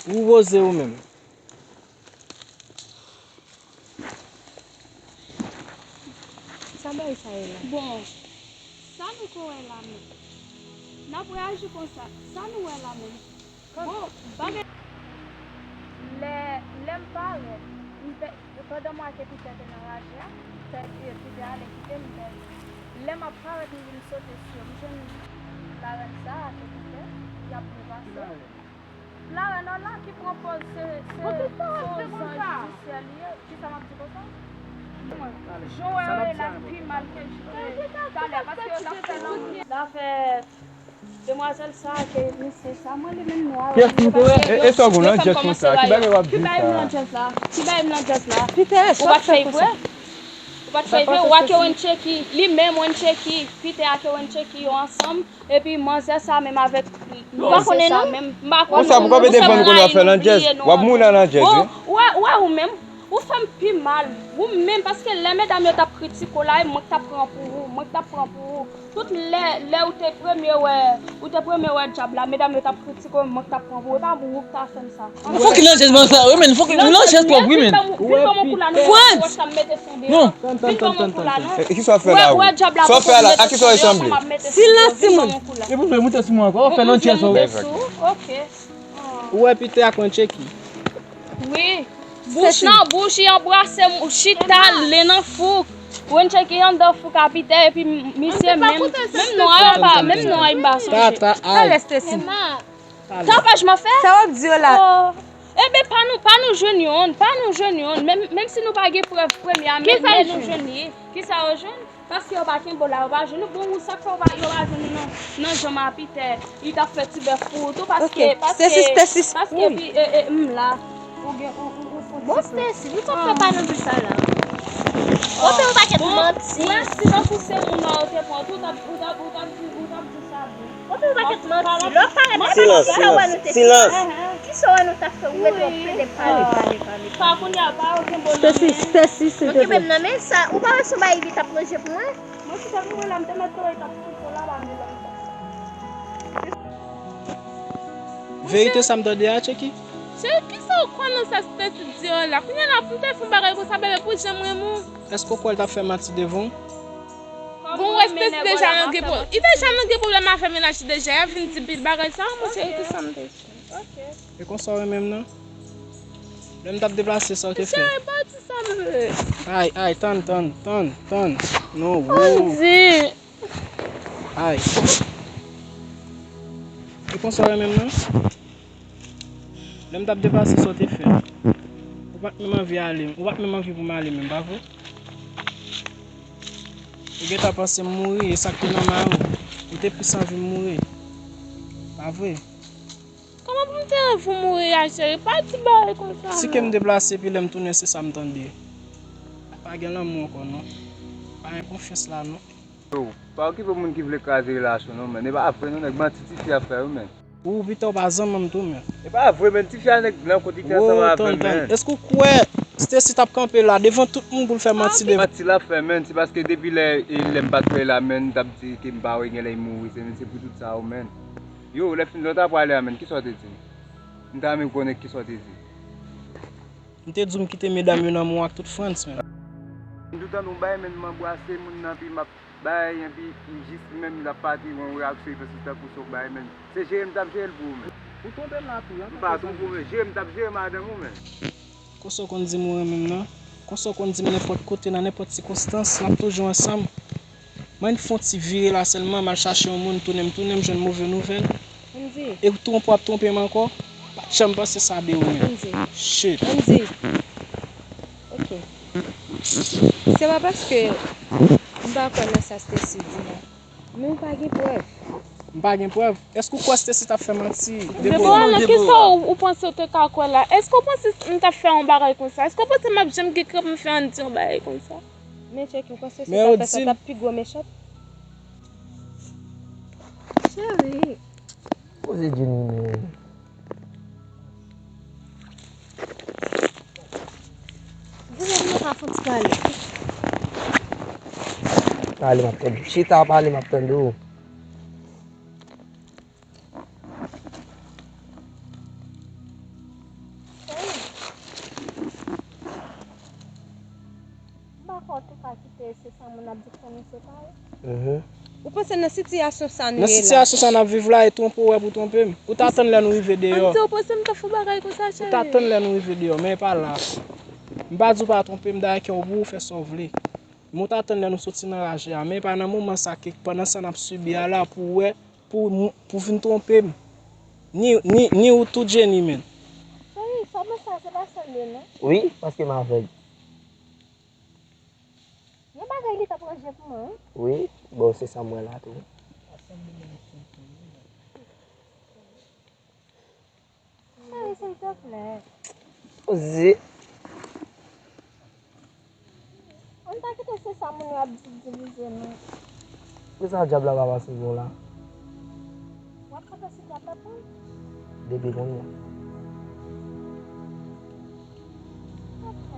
Ou poze ou menm. Sa bay sa ye la? Bon, sa nou ko wè la menm? N ap reyaji konsa. Sa nou wè la menm? Bon, bagay. Lè, lè m parèt, m te, pandan m wè ke Pitè te nan raje a, Pitè, Pitè ale kite m, m pèdi. Lè m ap parèt, m vin sote sou yo, m jwenn larèn sa a ke Pitè, y ap pran pase. Larèn an la ki pran pòz se, se, se yon zanj di syèl li ye. Kisa m ap di konsa? Jan w wè yo ye la pi mal ke talè, paske yo t ap fè lanmou. Zafè demwazèl sa a ke misye sa, mwen li menm nwa. Kiyès ki te wè? E, e sa w gen nan djès konsa? Ki bagay w ap di sa? Ki bagay m nan djès la? Ki bagay m nan djès la? Ou pa t fè vre? Ou pa t fè vre? Ou ak Wencheki, li menm Wencheki, Pitè ak Wencheki yo ansanm. Epi manzè sa menm avèk misye sa menm, m pa konnen non. Konsa pou kanpe devan nou konn w ap fè landjèz. W ap mouri nan landjèz wi. Ou wè, ou wè ou menm, ou fè m pi mal. Ou menm, paske lè medam yo t ap kritike w la, e mwen k t ap pran pou ou, mwen k t ap pran pou ou. Tout lè, lè ou te premye wè, ou te premye wè dyab la, medam yo t ap kritike w, e mwen k t ap pran pou ou. E pa ou k ta fè m sa. Fòk ki landjèz man sa wi, men fòk ki landjèz twòp wi, men. Frantz! Non. Tann, tann, tann, tann, tann. E kisa w ap fè la ou? Sa w ap fè la, a kisa w resanble? Silans timoun. E pou fè moute sou mwen ankò, w ap fè landjèz ou. Ou wè Pitè ak Wencheki? Wi. Bouch nan bouch, li anbrase m, chita, len nan fouk. Wencheki anndan fouk a Pitè, epi misye menm, menm non a yo pa, menm non a yo m pa sonje. Tata, ay. Tapaj m ap fè? Sa w ap di yo la? Oh. Ebyen, pa nou, pa nou jwenn youn, pa nou jwenn youn. Menm, menm si nou pa gen prèv premye a, men lè nou jwenn li, kisa yo jwenn? Paske yo pa kenbe w la, yo pa jwenn ou. Bon, ou sa k fè yo pa, yo pa jwenn ou nan, nan janm a Pitè, li t ap fè ti bèf pou ou tou, paske, paske, paske pi, e, e, m la. Ou gen, ou, ou, ou fon ti bèf. Bon, Stacy, ou t ap fè pa nan vi sa la. Ou fè yon pakèt manti. Ou wè, si tankou se moun nan yo te pran tou, ou t ap, ou t ap, ou t ap di, ou t ap di sa vre. Ou fè yon pakèt manti. Lè w parèt la, silans, silans, silans. Kisa w wè nou t ap fè? Ou mete w plede pale, pale, pale, pale. Pa kounye a, pa okenn bon nan men. Stacy, Stacy, silvouplè. Ou kenbe m nan men sa, ou pa wè se yon bagay li t ap ranje pou mwen? Mwen ki te mouri la, m te mèt tande l t ap fout yo laba, men lòm sa. Verite sa m tande a, Chucky? Chucky, sa w kwè nan sa Stacy di yo la? Kounye a la, pou m te fè yon bagay konsa, bebe, pou jan m renmen w. Èske w kwè l t ap fè manti devan w? Bon, wè Stacy deja nan gen pwob-, li deja nan gen pwoblèm avè mennaj li deja, y ap vin di pil bagay sa, monchè, ki sa m te fè? E konsa w renmen m nan? Lè m t ap deplase, sa w te fè? Chéri, pa di sa, bebe. Ay, ay, tann, tann, tann, tann. Non, wo. Andy. Ay. E konsa w renmen m nan? Lè m t ap deplase, sa w te fè? Ou pa t menm anvi ale, ou pa t menm anvi pou m ale menm, pa vre? Ou gentan panse m mouri, e sa k te nan may ou? Ou te plis anvi m mouri, pa vre? Kòman pou m te anvi w mouri a, cheri? Pa di bagay konsa non. Si ke m deplase, epi lè m tounen, se sa m tande. Pa gen lanmou ankò non. Pa gen konfyans la non. Yo, pa okipe moun ki vle kraze relasyon non, men. E pa vre non, nèg, manti tifi ap fè wi, men. Ou pita w pa zanmi m tou, men. E pa vre, men. Tifi a nèg blan kot li te ansanm avè m, men. Èske w kwè Stacy t ap kanpe la devan tout moun pou l fè manti devan? Manti l ap fè, men. Se paske depi lè, e, lè m pa t wè l la, men, m t ap di ke m pa wè, genlè l mouri. Se, men, se pou tout sa, wi, men. Yo, lè fin, lè w ta prale a, men, kisa w te di m? M ta renmen konnen kisa w te di. M te di w m kite medam yo nan men w ak tout Frantz, men. M tou tande w bay, men, m anbrase moun nan, pi m ap bay, epi jis menm l ap pati, yon reyaksyon, epi se tankou se w bay, men. Se jere m t ap jere l pou ou, men. Ou twonpe m la tou, wi. M pa twonpe w, men jere m t ap jere madanm ou, men. Konsa w konn di m ou renmen m nan. Konsa w konn di m nenpòt kote, nan nenpòt sikonstans, n ap toujou ansanm. Mwen fè yon ti vire la sèlman, m al chache yon moun, tounen m tounen, m jwenn move nouvèl. Andy. E w twonpe w ap twonpe m ankò? Pa t janm panse sa de ou menm. Andy. Shit. Andy. Ok. Se pa paske m pa kwè nan sa Stacy di non. Men ou pa gen prèv. M pa gen prèv? Èske ou kwè Stacy t ap fè manti? Debora, nan kisa ou, ou panse ou te ka kwè la? Èske ou panse m t ap fè yon bagay konsa? Èske ou panse m ap janm gen kran pou m fè Andy yon bagay konsa? Men Chucky, ou panse si w ta fè sa, w t ap pi gwo mechan? Cheri. Poze Jenny menm. Di mwen nou ka fè ti pale. Pale, m ap tande w. Chita, pale, m ap tande w. M pa kwè w tou ka kite se sa moun ap di k fè nou separe. Mhm. Ou panse nan sitiyasyon sa nou ye la? Nan sitiyasyon sa n ap viv la, e twonpe w wè pou twonpe m. Ou ta tann lè nou rive deyò. Ann di w panse m ta fè w bagay konsa, cheri? Ou ta tann lè nou rive deyò, men e pa la. M pa di w pa twonpe m, dayè kè w bon, ou fè sa w vle. Men w ta tann lè nou soti nan raje a, men e pa nan moman sa ke pandan sa n ap sibi a la pou w wè, pou, pou vin twonpe m. Ni, ni, ni ou tou Jenny menm. Cheri, sa w panse a se pa sèl li non. Wi, paske m avèg. Yon bagay li t ap ranje pou mwen, wi. Wi, bon, se sa m wè la tou. Cheri, silteplè. Poze. Ann pa kite se sa moun yo ap di divize nou. Poukisa dyab la pa pase bò la? W ap kontan si dyab la pran? Depi kounye a. Ok.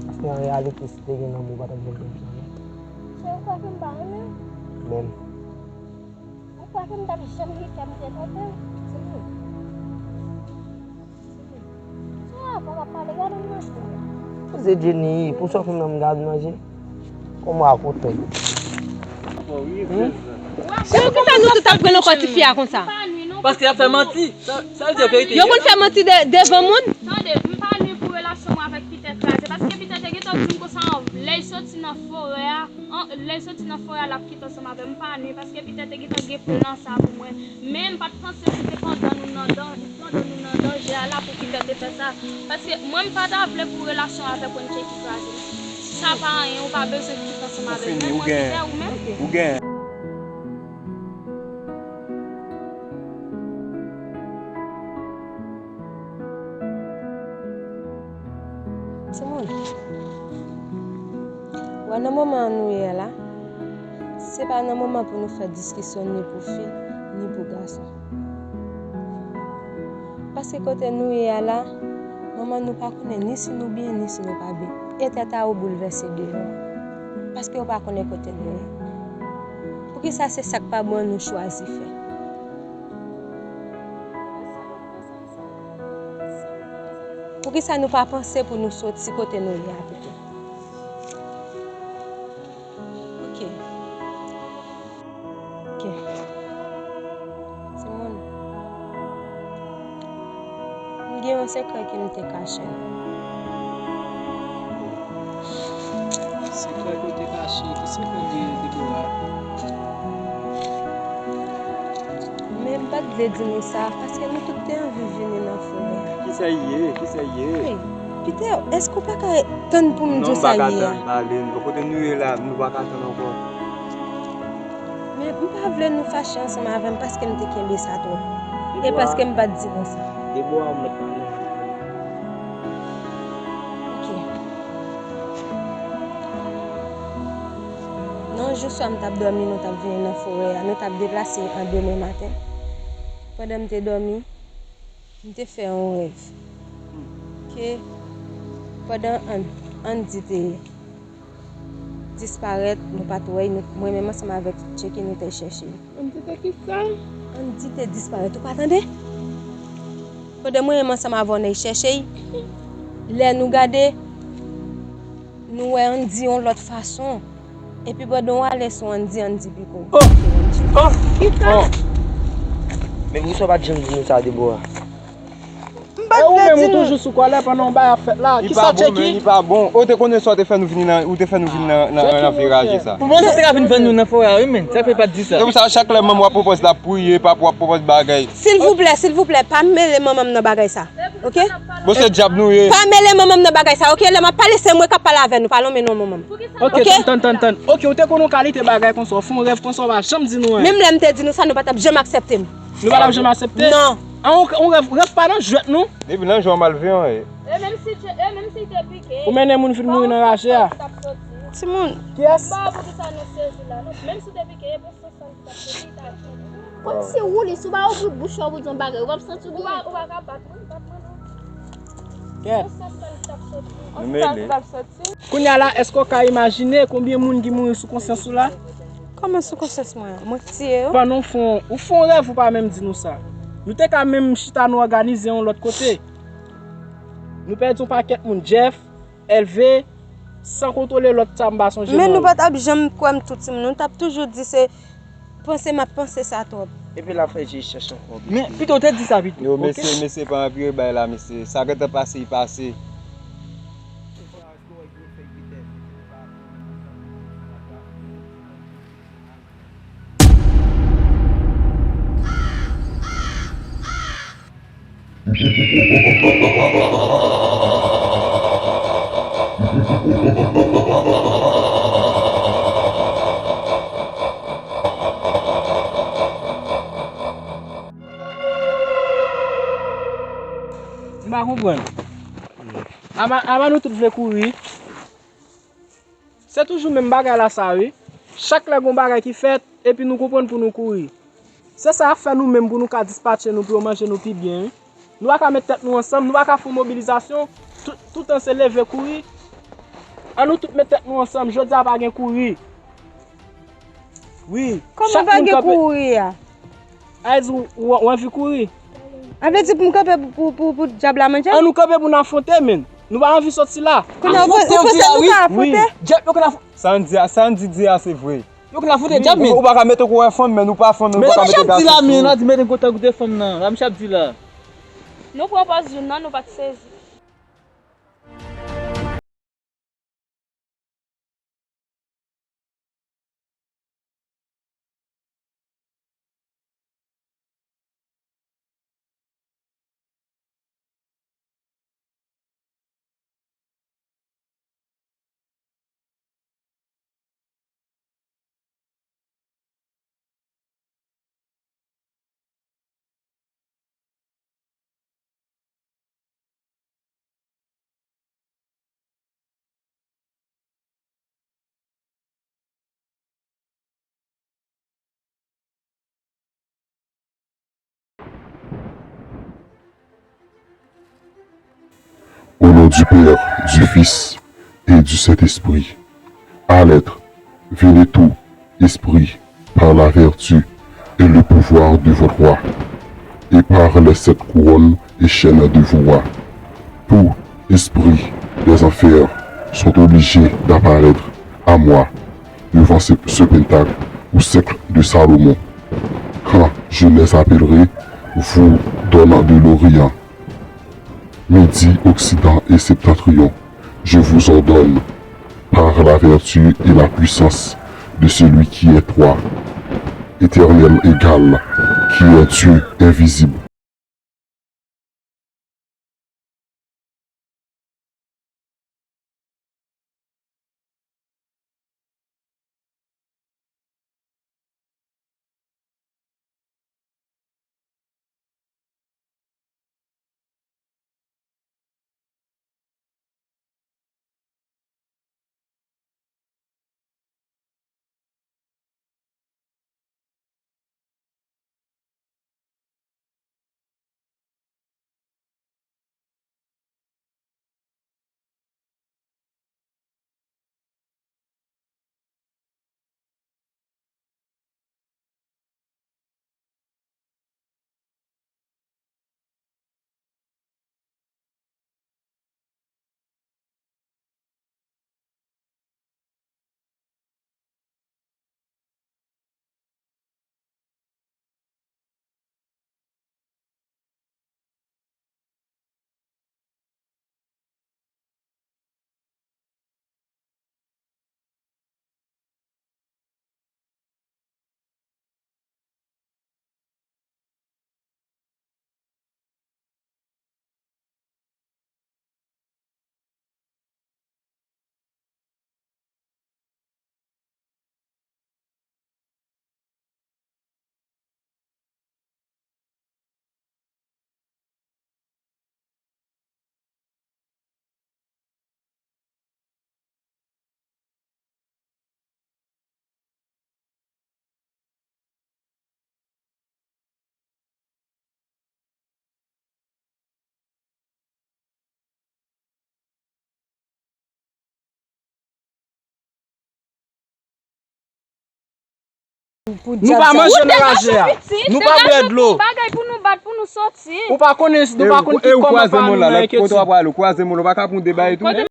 Paske an reyalite, si te gen lanmou, ou pa t ap vin konn sa non. Se ou kwè ke m pa renmen w? Menm. Ou kwè ke m t ap janm gen kè m te twonpe w? Di m wi. Di m wi. Se avan w ap pale, gade m nan je w. Poze Jenny, pou sa w fè m nan m gade nan je. Kòman a kote? Hmm? Se poukisa nou tout ap pran nan kò tifi a konsa? Paske y ap fè manti. Sa, sa vle di verite. Yo konn fè manti de, devan moun. Tande, m pa ni pou relasyon mwen avèk Pitè kraze. Paske Pitè te gentan di m konsa, lè l soti nan forè a, an, lè l soti nan forè a, l ap kite ansanm avè m. M pa ni, paske Pitè te gentan gen plan sa pou mwen. Men m pa t panse se te pandan nou nan dan-, pandan nou nan danje a la pou Pitè te fè sa. Paske mwen, m pa ta vle pou relasyon avèk Wencheki kraze. Sa pa anyen, ou pa bezwen kite ansanm avè l. Ou fini, ou genyen. Ou menm, Pitè, ou menm. Ou genyen. Timoun, wè nan moman an nou ye a la, se pa nan moman pou nou fè diskisyon ni pou fi, ni pou gason. Paske kote nou ye a la, manman nou pa konnen ni si nou byen, ni si nou pa byen. E tèt a ou boulvèse deyò. Paske ou pa konnen kote nou ye. Poukisa se sa k pa bon an nou chwazi fè? Poukisa nou pa panse pou nou soti kote nou ye a pito? Ok. Ok. Timoun, m gen yon sekrè ke m te kache nou. Sekrè ke w te kache? Ki sekrè w genyen, Deborah? Men m pa t vle di nou sa, paske nou tout te anvi vini nan forè a. Kisa l ye? Kisa l ye? Hey, Peter, èske w pa ka tann pou m di w sa l ye a? Non, m pa ka tann, pale. Bon, kote nou ye la, nou pa ka tann ankò. Men m pa vle nou fache ansanm avè m paske m te kenbe sa twòp. E paske m pa t di nou sa. Debora, m mèt pale. Ok. Nan yon jou swa m t ap dòmi, nou t ap vini nan forè a. Nou t ap deplase an demen maten. Pandan m te dòmi, m te fè yon rèv. Ke pandan An-, Andy te disparèt, nou pa t wè l, nou, mwen menm ansanm avèk Chucky, nou t al chèche l. Andy te kisa? Andy te disparèt, ou pa tande? Pandan mwen menm ansanm avè w n al chèche l, lè nou gade, nou wè Andy yon lòt fason. Epi pandan w ale sou Andy, Andy pi gwo. Oh! Oh! Kisa? Oh! Men poukisa w pa t janm di nou sa, Deborah? M pa t vle di nou. E ou menm ou toujou sou kòlè pandan yon bagay ap fèt la. Kisa Chucky? Li pa bon. Ou te konnen sa w te fè nou vini nan, ou te fè nou vini nan, nan, nan viraje sa. Pou mwen sa te ka vin vann nou nan forè a wi, men. Sa fè pa t di sa. Se pou sa chak lè manman w ap pran pòz l ap priye, papa w ap pran pòz bagay. Silvouplè, silvouplè, pa mele manman m nan bagay sa. Ok? Bon, se dyab nou ye. Pa mele manman m nan bagay sa, ok? Lè m ap pale, se mwen k ap pale avè nou, pa lonmen non manman m. Ok, ok? Tann, tann, tann, tann. Ok, ou te konn yon kalite bagay konsa, ou fè yon rèv konsa, ou pa janm di nou anyen. Menm lè m te di nou sa, nou pa t ap janm aksepte m. Nou pa t ap janm aksepte? Non. An, yon, yon rèv, rèv pa nan jwèt nou. Depi nan jwèt malveyan ye. E menm si, e menm si te pike. Ou mennen moun vin mouri nan raje a. Timoun. Kiyès? M pa wè poukisa nou sezi la, non. Menm si te pike, e bon, Kòmsi ou li, si w pa ouvri bouch ou pou di yon bagay, ou p ap santi w byen. Ou pa, ou pa ka bat mwen, bat mwen non. Kèt. Yon sans sa li t ap soti. Yon sans sa li t ap soti. Kounye a la, èske w ka imajine konbyen moun ki mouri sou konsyans ou la? Kòman sou konsyans mwen? Mwen k tiye yo? Pandan w fè yon, ou fè yon rèv, ou pa menm di nou sa. Nou te ka menm chita nou òganize yon lòt kote. Nou pèdi yon pakèt moun. Jeff, elve, san kontwole lòt sa m pa sonje. Men nou pa t ap janm kwè m tou timoun. Nou t ap toujou di se panse m ap panse sa twòp. Epi l ap fè je chèch ankò. Men pito w te di sa pito. Yo, mesye, mesye, pa anpire bay la, mesye. Sa gentan pase, li pase. M pa konprann. Apa, apa nou tout vle kouri? Se toujou menm bagay la sa wi. Chak lè gon bagay ki fèt, epi nou konprann pou nou kouri. Se sa ap fè nou menm pou nou ka dispatche nou, pou yo manje nou pi byen wi. Nou pa ka met tèt nou ansanm, nou pa ka fè yon mobilizasyon, tout, tout tan se leve kouri. An nou tout met tèt nou ansanm, jodi a pa gen kouri. Wi. Kòman pa gen kouri a? A di w, w, w anvi kouri? An vle di pou m kanpe pou, pou, pou dyab la manje? An nou kanpe pou n afwonte, men. Nou pa anvi soti la. Kounye a, ou panse nou ka afwonte? Dyab yo konn afwonte. Sa n di a, sa n di di a se vre. Yo konn afwonte dyab, men. Ou pa ka mete kou wè fanm, men nou pa fanm, men nou pa ka mete gason. Men misye ap di la, men, la di mete kontak ou de fanm nan. La misye ap di la. Nou pran pòz youn nan, nou pa t sezi. Au nom du Père, du Fils et du Saint-Esprit. Allez, venez tous, esprits, par la vertu et le pouvoir de votre roi, et par les sept couronnes et chaînes de vos rois. Tous esprits des enfers sont obligés d'apparaître à moi devant ce, ce pentacle ou cercle de Salomon. Quand je les appellerai, vous donnant de l'Orient, Midi, Occident et Septentrion, je vous ordonne, par la vertu et la puissance de celui qui est toi, éternel égal, qui est Dieu invisible. Nou pa manje nan raje a. Nou pa bwè dlo. Bagay pou nou bat, pou nou soti. Ou pa konnen, nou pa konn ki kòman pa nou nan yon keti. Kote w ap prale, ou kwaze men w, ou pa ka pran de bagay tou.